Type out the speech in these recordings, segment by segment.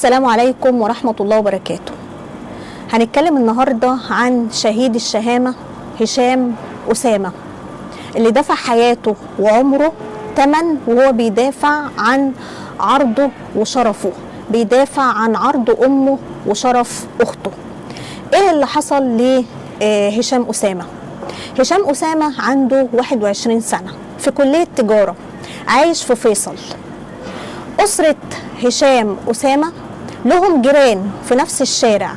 السلام عليكم ورحمة الله وبركاته. هنتكلم النهاردة عن شهيد الشهامة هشام أسامة، اللي دفع حياته وعمره تمن وهو بيدافع عن عرضه وشرفه، بيدافع عن عرض أمه وشرف أخته. إيه اللي حصل لهشام أسامة؟ هشام أسامة عنده 21 سنة، في كلية تجارة، عايش في فيصل. أسرة هشام أسامة لهم جيران في نفس الشارع،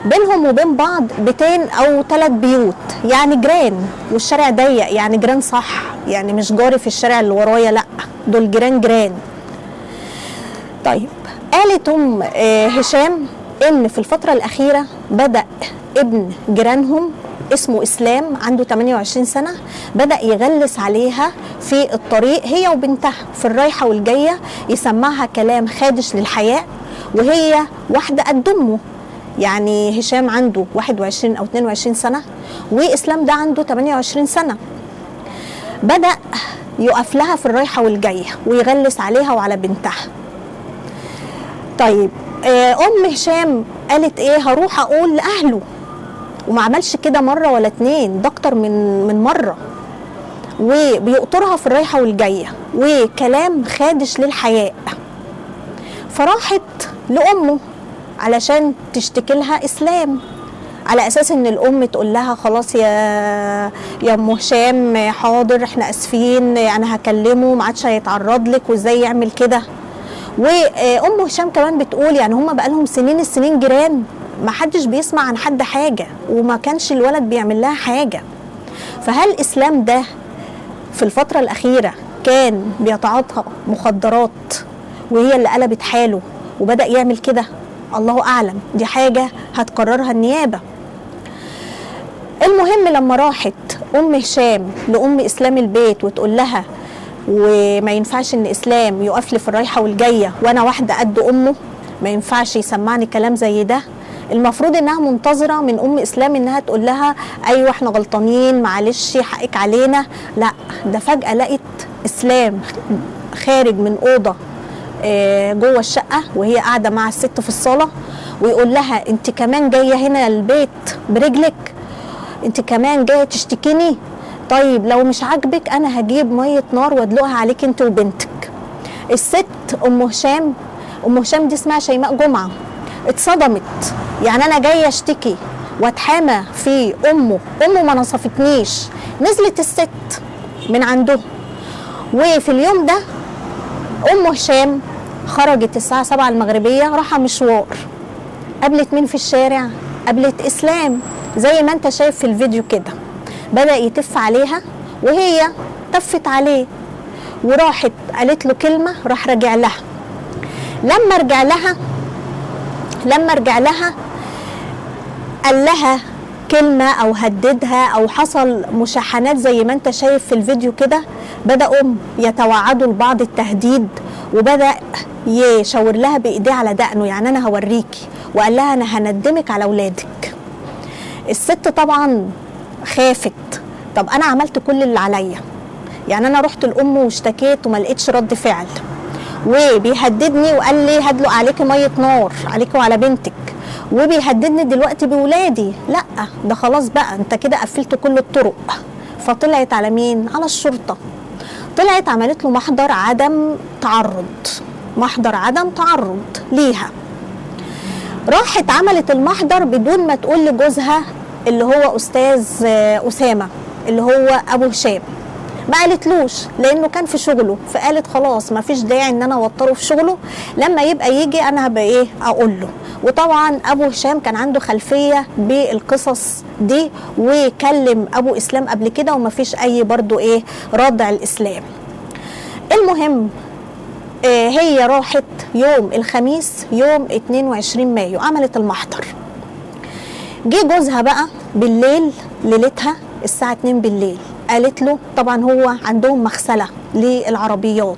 بينهم وبين بعض بيتين أو 3 بيوت، يعني جيران، والشارع ضيق، يعني جيران صح، يعني مش جاري في الشارع اللي ورايا، لأ دول جيران جيران. طيب قالت أم هشام إن في الفترة الأخيرة بدأ ابن جيرانهم اسمه إسلام، عنده 28 سنة، بدأ يغلس عليها في الطريق هي وبنتها في الرايحة والجاية، يسمعها كلام خادش للحياء، وهي واحدة قد أمه. يعني هشام عنده 21 أو 22 سنة وإسلام ده عنده 28 سنة. بدأ يقف لها في الرايحة والجاية ويغلس عليها وعلى بنتها. طيب أم هشام قالت إيه؟ هروح أقول لأهله. وما عملش كده مرة ولا اتنين، ده أكتر من مرة، وبيقطرها في الرايحة والجاية وكلام خادش للحياء. فراحت لأمه علشان تشتكي لها إسلام، على أساس إن الأم تقول لها خلاص يا أم هشام، حاضر إحنا آسفين، أنا هكلمه، ما عادش هيتعرض لك، وإزاي يعمل كده. وأم هشام كمان بتقول يعني هما بقالهم سنين السنين جيران، ما حدش بيسمع عن حد حاجة، وما كانش الولد بيعمل لها حاجة. فهل إسلام ده في الفترة الأخيرة كان بيتعاطى مخدرات وهي اللي قلبت حاله وبدأ يعمل كده؟ الله أعلم، دي حاجة هتقررها النيابة. المهم لما راحت أم هشام لأم إسلام البيت وتقول لها وما ينفعش إن إسلام يقف لي في الرايحة والجاية وأنا واحدة قد أمه، ما ينفعش يسمعني كلام زي ده. المفروض انها منتظره من ام اسلام انها تقول لها ايوه احنا غلطانين، معلش حقك علينا. لا، ده فجاة لقت اسلام خارج من اوضة جوه الشقة وهي قاعدة مع الست في الصاله، ويقول لها انت كمان جاية هنا البيت برجلك، انت كمان جاية تشتكيني، طيب لو مش عاجبك انا هجيب مية نار وادلقها عليك انت وبنتك. الست ام هشام، ام هشام دي اسمها شيماء جمعه، اتصدمت. يعني انا جاية اشتكي واتحامى في امه، امه ما نصفتنيش. نزلت الست من عندهم، وفي اليوم ده ام هشام خرجت الساعة 7 المغربية، راحة مشوار. قابلت مين في الشارع؟ قابلت اسلام، زي ما انت شايف في الفيديو كده. بدأ يتف عليها وهي تفت عليه، وراحت قالت له كلمة، راح رجع لها. لما رجع لها قال لها كلمة أو هددها أو حصل مشاحنات زي ما انت شايف في الفيديو كده. بدأوا يتوعدوا لبعض التهديد، وبدأ يشاور لها بإيديه على دقنه، يعني أنا هوريكي، وقال لها أنا هندمك على أولادك. الست طبعا خافت، طب أنا عملت كل اللي عليا، يعني أنا رحت لأمه واشتكيت وما لقيتش رد فعل، وبيهددني وقال لي هدلق عليكي مية نار عليكي وعلى بنتك، وبيهددني دلوقتي بولادي، لا ده خلاص بقى انت كده قفلت كل الطرق. فطلعت على مين؟ على الشرطة. طلعت عملت له محضر عدم تعرض، محضر عدم تعرض ليها. راحت عملت المحضر بدون ما تقول لجوزها اللي هو استاذ اسامة اللي هو ابو هشام، ما قالتلوش لانه كان في شغله، فقالت خلاص ما فيش داعي ان انا اوتره في شغله، لما يبقى يجي انا هبقى ايه اقول له. وطبعا ابو هشام كان عنده خلفية بالقصص دي، وكلم ابو اسلام قبل كده وما فيش اي برضو ايه رادع الاسلام. المهم هي راحت يوم الخميس يوم 22 مايو عملت المحضر. جه جوزها بقى بالليل ليلتها الساعة 2 بالليل، قالت له طبعا هو عندهم مغسله للعربيات.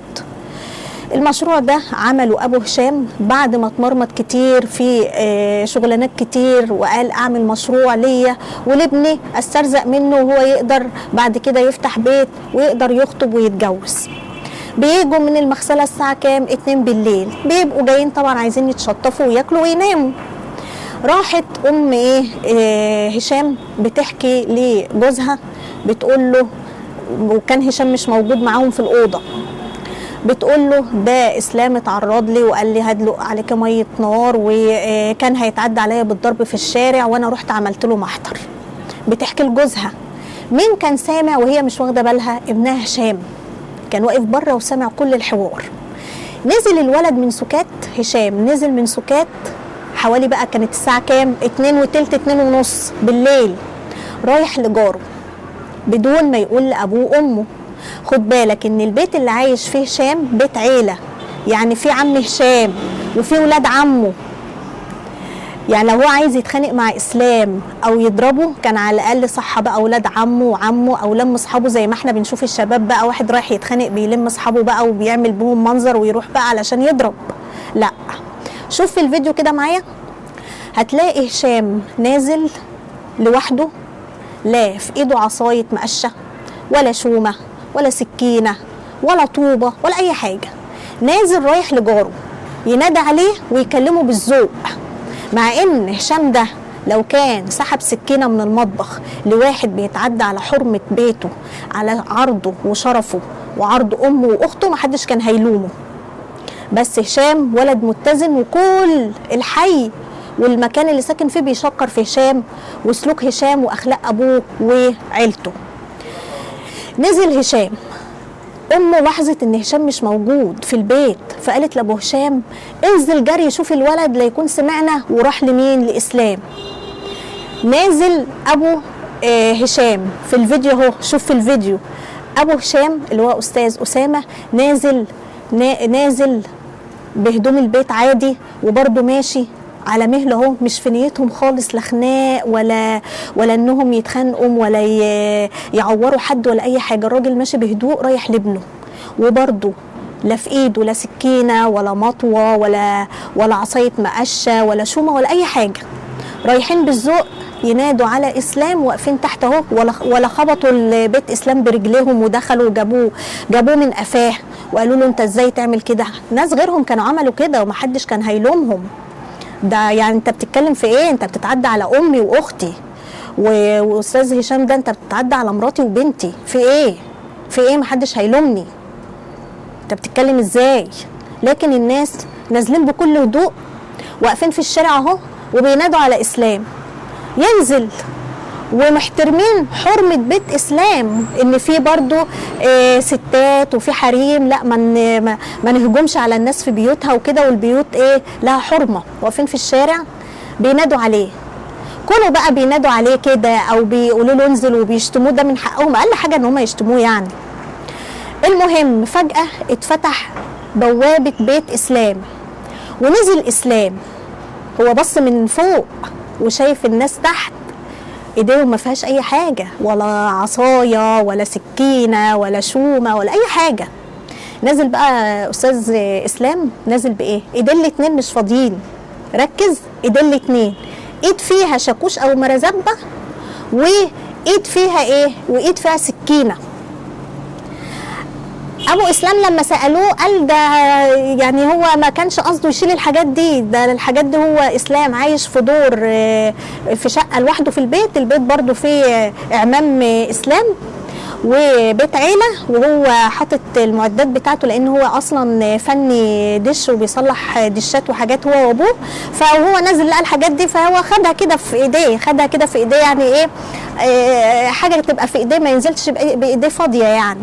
المشروع ده عمله ابو هشام بعد ما اتمرمط كتير في شغلانات كتير، وقال اعمل مشروع ليا ولابني استرزق منه وهو يقدر بعد كده يفتح بيت ويقدر يخطب ويتجوز. بيجوا من المغسلة الساعة كام؟ 2 بالليل. بيبقوا جايين طبعا عايزين يتشطفوا وياكلوا ويناموا. راحت ام هشام بتحكي لجوزها، بتقول له، وكان هشام مش موجود معاهم في الاوضة، بتقول له ده اسلام اتعرض لي وقال لي هدلق عليك مية نار، وكان هيتعدى عليا بالضرب في الشارع، وانا رحت عملت له محضر. بتحكي لجوزها. مين كان سامع وهي مش واخده بالها؟ ابنها هشام كان واقف بره وسامع كل الحوار. نزل الولد من سكات، هشام نزل من سكات حوالي بقى كانت الساعة كام؟ 2:20 2:30 بالليل، رايح لجاره بدون ما يقول لابوه وامه. خد بالك ان البيت اللي عايش فيه هشام بيت عيله، يعني في عم هشام وفي ولاد عمه، يعني لو هو عايز يتخانق مع اسلام او يضربه كان على الاقل صح بقى اولاد عمه وعمه او لم اصحابه، زي ما احنا بنشوف الشباب بقى واحد رايح يتخانق بيلم اصحابه بقى وبيعمل بهم منظر ويروح بقى علشان يضرب. لا، شوف في الفيديو كده معايا، هتلاقي هشام نازل لوحده، لا في ايده عصاية مقشه ولا شومه ولا سكينة ولا طوبة ولا اي حاجة، نازل رايح لجاره ينادى عليه ويكلمه بالذوق. مع ان هشام ده لو كان سحب سكينة من المطبخ لواحد بيتعدى على حرمه بيته، على عرضه وشرفه وعرض امه واخته، محدش كان هيلومه. بس هشام ولد متزن، وكل الحي والمكان اللي ساكن فيه بيشكر في هشام وسلوك هشام واخلاق ابوه وعيلته. نزل هشام، امه لاحظت ان هشام مش موجود في البيت، فقالت لابو هشام انزل جري شوف الولد لا يكون سمعنا وراح لمين؟ لاسلام. نازل ابو هشام في الفيديو اهو، شوف في الفيديو ابو هشام اللي هو استاذ اسامة نازل نازل بهدوم البيت عادي، وبرده ماشي على مهله اهو، مش في نيتهم خالص لا خناق ولا انهم يتخانقوا ولا يعوروا حد ولا اي حاجة. الراجل ماشي بهدوء رايح لابنه، وبرده لا في ايده لا سكينة ولا مطوه ولا عصاية مقشه ولا شومه ولا اي حاجة. رايحين بالذوق ينادوا على اسلام، واقفين تحت اهو، ولا خبطوا البيت اسلام برجليهم ودخلوا جابوه من قفاه وقالوا له انت ازاي تعمل كده. ناس غيرهم كانوا عملوا كده ومحدش كان هيلومهم. ده يعني انت بتتكلم في ايه؟ انت بتتعدى على امي واختي واستاذ هشام ده انت بتتعدى على مراتي وبنتي، في ايه؟ في ايه؟ محدش هيلومني، انت بتتكلم ازاي؟ لكن الناس نازلين بكل هدوء واقفين في الشارع اهو وبينادوا على اسلام ينزل، ومحترمين حرمة بيت اسلام ان في برضو ستات وفي حريم، لا ما نهجمش على الناس في بيوتها وكده، والبيوت ايه لها حرمة. واقفين في الشارع بينادوا عليه، كانوا بقى بينادوا عليه كده او بيقولوا له انزل وبيشتموه، ده من حقهم، اقل حاجة ان هم يشتموه يعني. المهم فجأة اتفتح بوابة بيت اسلام ونزل اسلام. هو بص من فوق وشايف الناس تحت ايديهم ما فيهاش اي حاجة، ولا عصاية ولا سكينة ولا شومه ولا اي حاجة. نازل بقى استاذ اسلام نازل بايه؟ ايدين الاتنين مش فاضيين، ركز، ايدين الاتنين، ايد فيها شاكوش او مرزبه، وايد فيها ايه؟ وايد فيها سكينة. ابو اسلام لما سالوه قال ده يعني هو ما كانش قصده يشيل الحاجات دي، ده الحاجات دي هو اسلام عايش في دور في شقه لوحده في البيت، البيت برضو فيه اعمام اسلام وبيت عيله، وهو حاطط المعدات بتاعته لان هو اصلا فني دش وبيصلح دشات وحاجات هو وابوه، فهو نازل لقى الحاجات دي فهو خدها كده في ايديه، خدها كده في ايديه، يعني ايه حاجة تبقى في ايديه ما ينزلش بايديه فاضية يعني.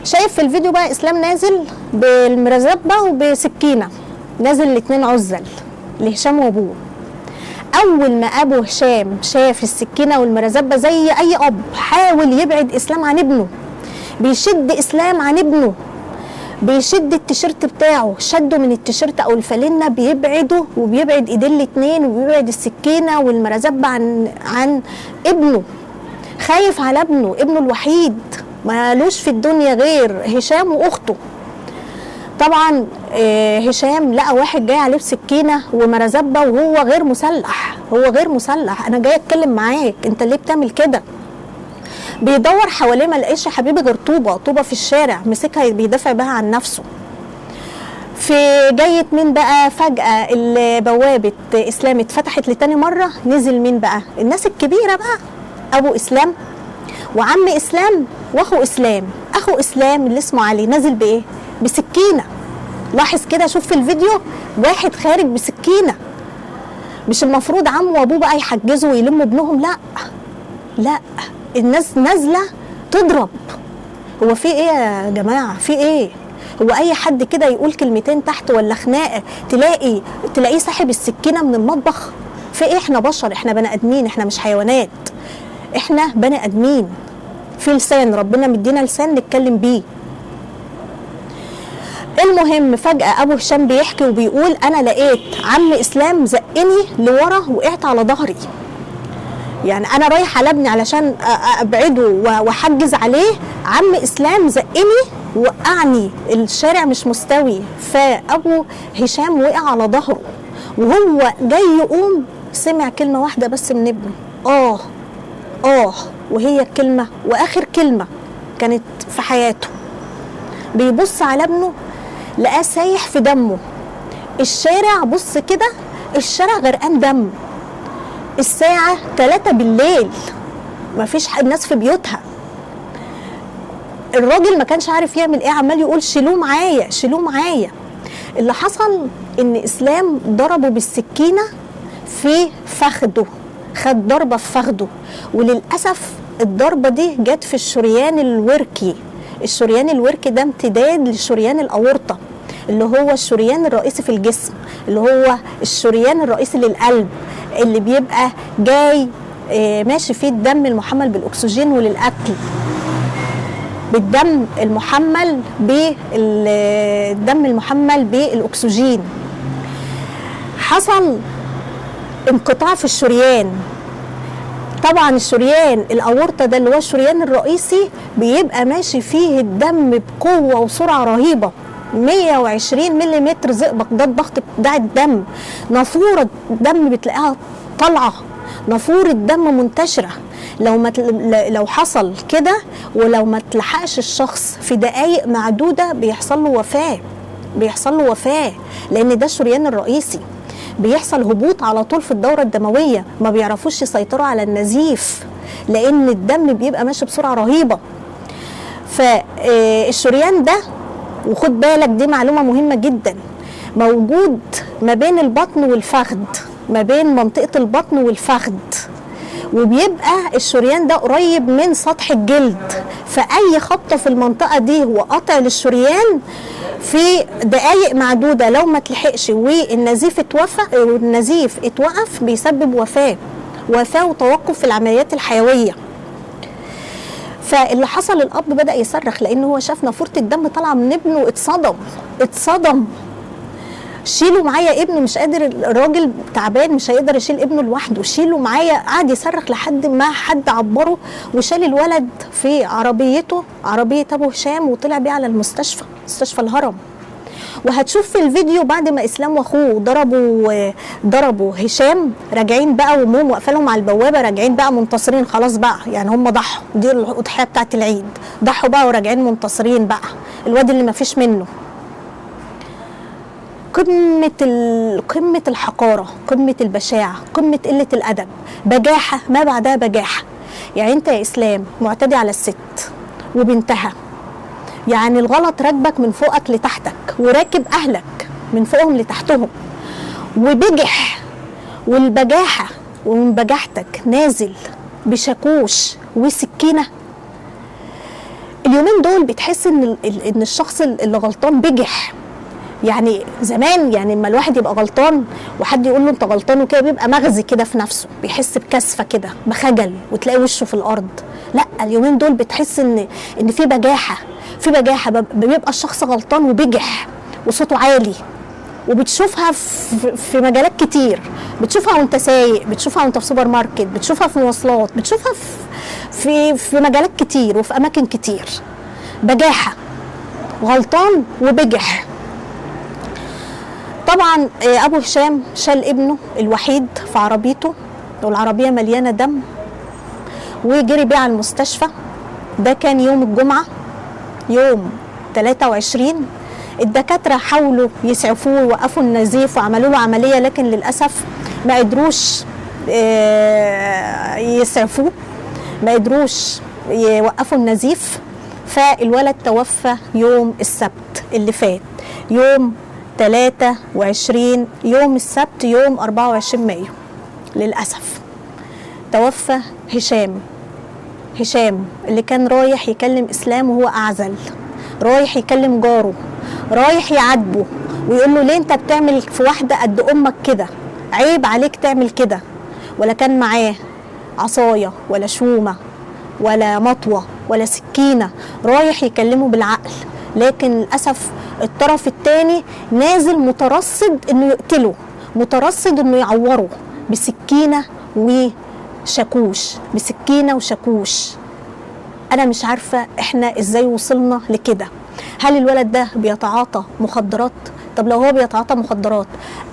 شايف في الفيديو بقى اسلام نازل بالمرزبه وبسكينه، نازل الاتنين عزل لهشام وابوه. اول ما ابو هشام شاف السكينة والمرزبه زي اي اب حاول يبعد اسلام عن ابنه، بيشد اسلام عن ابنه، بيشد التيشيرت بتاعه، شده من التيشيرت او الفالنه، بيبعده وبيبعد ايدين الاتنين وبيبعد السكينة والمرزبه عن ابنه. خايف على ابنه، ابنه الوحيد مالوش في الدنيا غير هشام واخته. طبعا هشام لقى واحد جاي عليه بسكينة ومرزبه وهو غير مسلح، هو غير مسلح، انا جاي اتكلم معاك، انت ليه بتعمل كده؟ بيدور حواليه ما لقاش يا حبيبي غير طوبة، طوبة في الشارع مسكها بيدافع بها عن نفسه. في جاية مين بقى؟ فجأة بوابة إسلام اتفتحت لتاني مرة، نزل مين بقى؟ الناس الكبيرة بقى، أبو إسلام وعم إسلام وأخو إسلام. أخو إسلام اللي اسمه علي نازل بإيه؟ بسكينة. لاحظ كده، شوف في الفيديو واحد خارج بسكينة. مش المفروض عمه وأبوه بقى يحجزوا ويلموا ابنهم؟ لا لا، الناس نازلة تضرب. هو في إيه يا جماعة؟ في إيه؟ هو اي حد كده يقول كلمتين تحت ولا خناقه تلاقيه ساحب السكينة من المطبخ؟ في ايه؟ احنا بشر، احنا بني ادمين، احنا مش حيوانات، احنا بني ادمين، في لسان، ربنا مدينا لسان نتكلم بيه. المهم فجاة ابو هشام بيحكي وبيقول انا لقيت عم اسلام زقني لورا، وقعت على ظهري. يعني انا رايح على ابني علشان ابعده واحجز عليه، عم اسلام زقني وقعني، الشارع مش مستوي، فابو هشام وقع على ظهره. وهو جاي يقوم سمع كلمة واحدة بس من ابنه، اه اه، وهي الكلمة واخر كلمة كانت في حياته. بيبص على ابنه لقاه سايح في دمه، الشارع بص كده، الشارع غرقان دم. الساعة 3 بالليل، مفيش الناس في بيوتها. الراجل ما كانش عارف يعمل ايه، عمال يقول شيلوه معايا شيلوه معايا. اللي حصل ان اسلام ضربه بالسكينة في فخده، خد ضربه في فخده، وللاسف الضربة دي جت في الشريان الوركي. الشريان الوركي ده امتداد لشريان الاورطه، اللي هو الشريان الرئيسي في الجسم، اللي هو الشريان الرئيسي للقلب، اللي بيبقى جاي ماشي فيه الدم المحمل بالاكسجين وللاكل، بالدم المحمل بالدم المحمل بالاكسجين. حصل انقطاع في الشريان. طبعا الشريان الاورطه ده اللي هو الشريان الرئيسي بيبقى ماشي فيه الدم بقوة وسرعة رهيبة، 120 ملم زئبق، ده الضغط بتاع الدم. نافورة الدم بتلاقيها طالعه، نافورة دم منتشرة. لو حصل كده ولو ما تلحقش الشخص في دقائق معدودة بيحصل له وفاه، بيحصل له وفاه، لان ده الشريان الرئيسي. بيحصل هبوط على طول في الدورة الدموية، ما بيعرفوش يسيطروا على النزيف لان الدم بيبقى ماشي بسرعة رهيبة. فالشريان ده، وخد بالك دي معلومة مهمة جدا، موجود ما بين البطن والفخذ، ما بين منطقة البطن والفخذ، وبيبقى الشريان ده قريب من سطح الجلد، فأي خبطة في المنطقة دي وقطع للشريان في دقايق معدودة لو ما تلحقش والنزيف اتوقف بيسبب وفاة، وفاة وتوقف في العمليات الحيوية. فاللي حصل الأب بدأ يصرخ لأن هو شاف نافورة الدم طالعة من ابنه، اتصدم اتصدم، شيلوا معايا ابنه، مش قادر، الراجل تعبان مش هيقدر يشيل ابنه لوحده، شيلوا معايا. قعد يصرخ لحد ما حد عبره وشال الولد في عربيته، عربية ابو هشام، وطلع بيه على المستشفى، مستشفى الهرم. وهتشوف في الفيديو بعد ما اسلام واخوه ضربوا هشام، راجعين بقى وامهم واقفة لهم على البوابة، راجعين بقى منتصرين خلاص بقى، يعني هم ضحوا، دي الاضحية بتاعت العيد، ضحوا بقى وراجعين منتصرين بقى، الواد اللي ما فيش منه. قمة الحقارة، قمة البشاعة، قمة قلة الأدب، بجاحة ما بعدها بجاحة. يعني أنت يا إسلام معتدي على الست وبنتها، يعني الغلط راكبك من فوقك لتحتك وراكب أهلك من فوقهم لتحتهم، وبجح والبجاحة ومن بجاحتك نازل بشاكوش وسكينة. اليومين دول بتحس إن الشخص اللي غلطان بجح. يعني زمان، يعني لما الواحد يبقى غلطان وحد يقول له انت غلطان وكده، بيبقى مغزي كده في نفسه، بيحس بكسفه كده، بخجل، وتلاقي وشه في الارض. لا، اليومين دول بتحس ان في بجاحه، في بجاحه، بيبقى الشخص غلطان وبجح وصوته عالي. وبتشوفها في مجالات كتير، بتشوفها وانت سايق، بتشوفها وانت في سوبر ماركت، بتشوفها في مواصلات، بتشوفها في مجالات كتير وفي اماكن كتير. بجاحه، غلطان وبجح. طبعا ابو هشام شال ابنه الوحيد في عربيته، والعربية مليانة دم، وجري بيه على المستشفى. ده كان يوم الجمعة يوم 23. الدكاترة حاولوا يسعفوه ووقفوا النزيف وعملوا له عملية، لكن للأسف ما قدروش يسعفوه، ما قدروش يوقفوا النزيف. فالولد توفى يوم السبت اللي فات، يوم 23، يوم السبت يوم 24 مايو. للأسف توفى هشام. هشام اللي كان رايح يكلم إسلام وهو أعزل، رايح يكلم جاره، رايح يعاتبه ويقول له ليه انت بتعمل في واحدة قد أمك كده، عيب عليك تعمل كده. ولا كان معاه عصاية ولا شومة ولا مطوة ولا سكينة، رايح يكلمه بالعقل. لكن للأسف الطرف الثاني نازل مترصد انه يقتله، مترصد انه يعوره بسكينة وشاكوش، بسكينة وشاكوش. انا مش عارفة احنا ازاي وصلنا لكده. هل الولد ده بيتعاطى مخدرات؟ طب لو هو بيتعاطى مخدرات،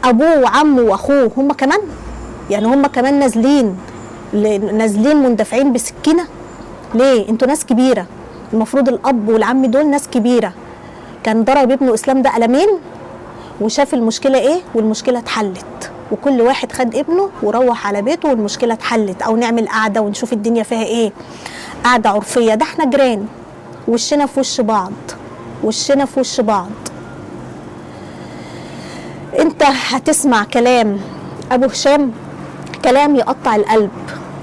ابوه وعمه واخوه هم كمان، يعني هم كمان نازلين مندفعين بسكينة ليه؟ انتوا ناس كبيرة، المفروض الاب والعم دول ناس كبيرة. كان ضرب ابنه اسلام ده قلمين وشاف المشكلة ايه، والمشكلة اتحلت، وكل واحد خد ابنه وروح على بيته والمشكلة اتحلت. او نعمل قعدة ونشوف الدنيا فيها ايه، قعدة عرفية. ده احنا جيران، وشنا في وش بعض، وشنا في وش بعض. انت هتسمع كلام ابو هشام، كلام يقطع القلب.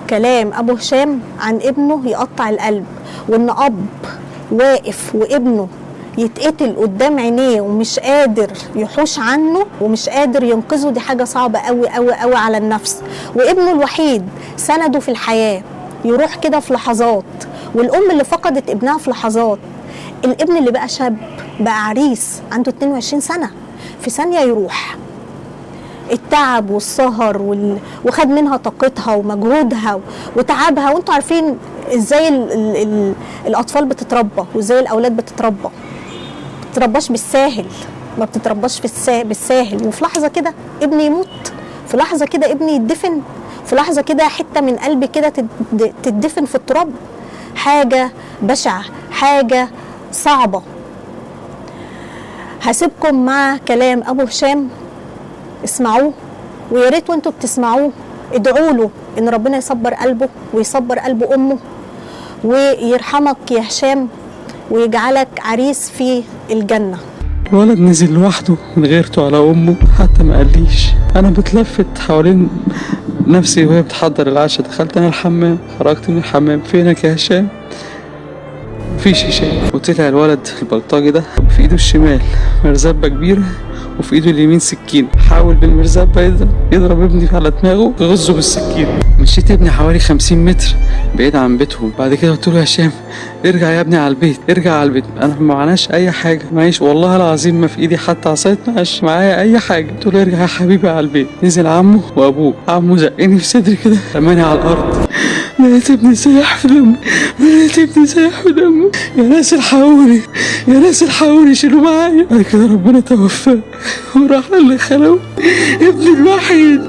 كلام ابو هشام عن ابنه يقطع القلب، وان اب واقف وابنه يتقتل قدام عينيه ومش قادر يحوش عنه ومش قادر ينقذه، دي حاجة صعبة قوي قوي قوي على النفس. وابنه الوحيد سنده في الحياة يروح كده في لحظات، والام اللي فقدت ابنها في لحظات، الابن اللي بقى شاب بقى عريس عنده 22 سنة في ثانية يروح. التعب والسهر وخد منها طاقتها ومجهودها وتعبها. وانتوا عارفين ازاي الاطفال بتتربى وازاي الاولاد بتتربى، بتترباش بالساهل، ما بتترباش بالساهل. وفي لحظة كده ابني يموت، في لحظة كده ابني يدفن، في لحظة كده حتة من قلبي كده تدفن في التراب. حاجة بشعة، حاجة صعبة. هسيبكم مع كلام ابو هشام، اسمعوه، ويا ريت وانتوا بتسمعوه ادعوا له ان ربنا يصبر قلبه ويصبر قلب امه ويرحمك يا هشام ويجعلك عريس في الجنة. الولد نزل لوحده من غيرته على امه، حتى ما قاليش. انا بتلفت حوالين نفسي وهي بتحضر العشاء، دخلت انا الحمام، خرجت من الحمام، فينك يا هشام؟ مفيش هشام. وطلع الولد البلطجي ده في ايده الشمال مرزبه كبيرة وفي ايده اليمين سكين، حاول بالمرزبه يضرب ابني على دماغه، غزة بالسكين. مشيت ابني حوالي 50 متر بعيد عن بيتهم. بعد كده قلت له يا هشام ارجع يا ابني على البيت، ارجع على البيت، انا ما معناش اي حاجة، معيش والله العظيم ما في ايدي حتى عصاية معاش معايا اي حاجة. قلت له ارجع يا حبيبي على البيت. نزل عمه وابوه، عمه زقني في صدري كده رماني على الارض. لقيت ابني سايح في دمه، لقيت ابني سايح في دمه، يا ناس الحقوني، يا ناس الحقوني، شيلوا معايا. بعد كده ربنا توفاه وراح اللي خلقه ابني الوحيد.